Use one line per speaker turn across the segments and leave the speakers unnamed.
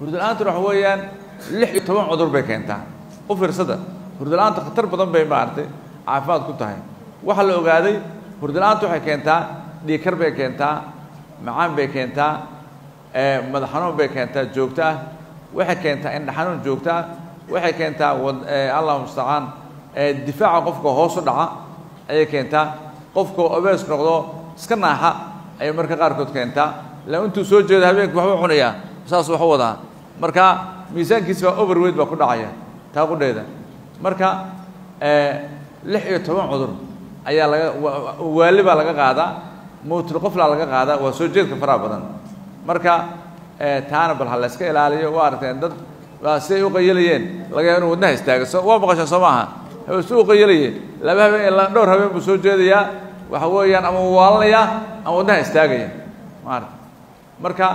Hurdo la-aantuna waxa weeyaan 16 cudur bay keentaa. U fiirsada, hurdo la-aanta khatar badan bay maaragtay caafimaad ku tahay. Waxaa la ogaaday hurdo la-aantu waxay keentaa dhiigkar bay keentaa, macaan bay keentaa, madax xanuun bay keentaa joogto ah, waxay keentaa indha xanuun joogto ah, waxay keentaa Allahu mustacaan, difaaca qofka hoos u dhaca ayay keentaa, qofka obees noqdo iska naaxa ayay marka qaarkood keentaa. Ila intuu soo jeedo habeenkii waxbuu cunayaa, saas waxu wadaa, marka miisaankiisa baa overweight baa ku dhacaya taa qudheeda. Marka 16 cudur ayaa laga waali baa laga qaadaa, mowtul qoflaa laga qaadaa, waa soo jeedka faraha badan. Marka taana bal ha la iska ilaaliyo. Waa aragteen dad waa siday u qayilayeen, laga yaabo inuu wadnaha istaago. So waa maqashaan soo maaha? Si u qayilayay 2 habeen ilaa dhowr habeen buu soo jeedayaa, waxa weeyaan ama wuu waalanayaa ama wadnaha istaagaya maarata. Marka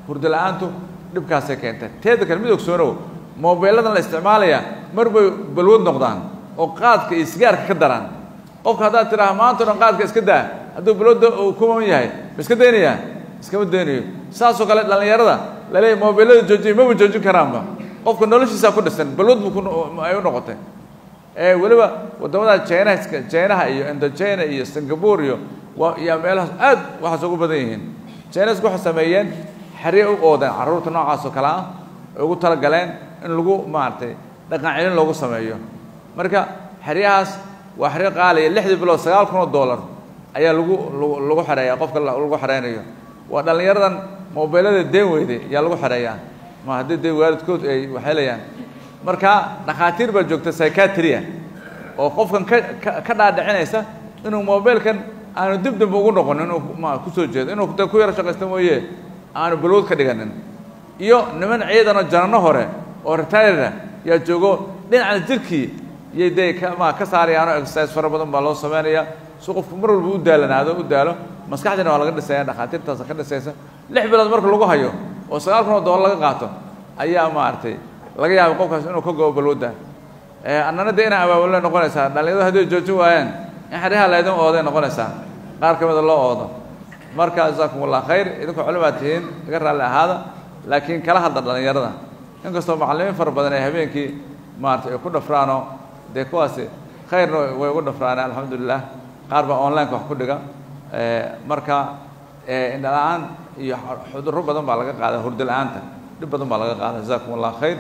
hurdo la-aantu dhibkaasay keentay. Teeda kale mid ogsoonow, moobeelladan la isticmaalaya mar bay balwad noqdaan oo qaadka iyo sigaarka ka daraan. Qofka haddaad tidhaaha maanta o dhan qaadka iska daa, hadduu balwadda uu kuman yahay ma iska daynayaa? Iskama daynayo. Saasoo kale dhallinyarada laleeyahy moobeellada joojiya maba joojin karaanba, qofka noloshiisaa ku dhisan, balwad buu ku ay u noqotay. Weliba waddamada Chinaska, Chinaha iyo Indochina iyo Singapore iyo iyo meelahaas aad waxaas ugu badan yihiin. Chinesku waxay sameeyeen xeryo u oodeen carruurta noocaas oo kale ah, ay ugu talagaleen in lagu maaragtay dhaqan celin loogu sameeyo. Marka xeryahaas waa xeryo qaaliya, 6dii bilood $9,000 ayaa lagu xereeyaa qofka lagu xereynayo. Waa dhallinyaradan moobeelada deen weyday ayaa lagu xereeyaa, ma haddii dee waalidkood ay waxhelayaan. Marka dhakhaatiir baa joogta psychiatria oo qofkan ka dhaadhicinaysa inuu moobeelkan aanu dib dambe ugu noqonin, inuu ma kusoo jeedo, inuu de ku yaro shaqaysto mooye aanu balwad ka dhiganin. Iyo niman ciidanoo janano hore oo retireda yaa joogo dhinacan jirkii yay dee ma ka saarayaanoo exercise fara badan baa loo sameynaya si qofku mar walba u daalanaado, u daalo. Maskaxdiina waa laga dhisaya, dhakhaatiirtaasa ka dhisaysa. 6 bilood marka lagu hayo oo $9,000 laga qaato ayaa maaragtay laga yaaba qofkaas inuu ka go'o balwadda. Annana dee inaan abaabulay noqonaysaa, dhalinyaradu hadday joojin waayaan in xeryaha laydin ooday noqonaysaa, qaar ka mida loo oodo. Marka jasaakum allah khayr, idinku culimaad tihiin, iga raalli ahaada, laakiin kala hadla dhalinyarada. Inkastoo macallimiin fara badan ay habeenkii maaragtay ay ku dhafraanoo dee kuwaasi khayrna way ugu dhafraane, alxamdulilah. Qaar baa online-ka wax ku dhiga. Marka indha la-aan iyo cudurro badan baa laga qaada, hurdo la-aanta dhib badan baa laga qaada. Jasaakum allah khayr.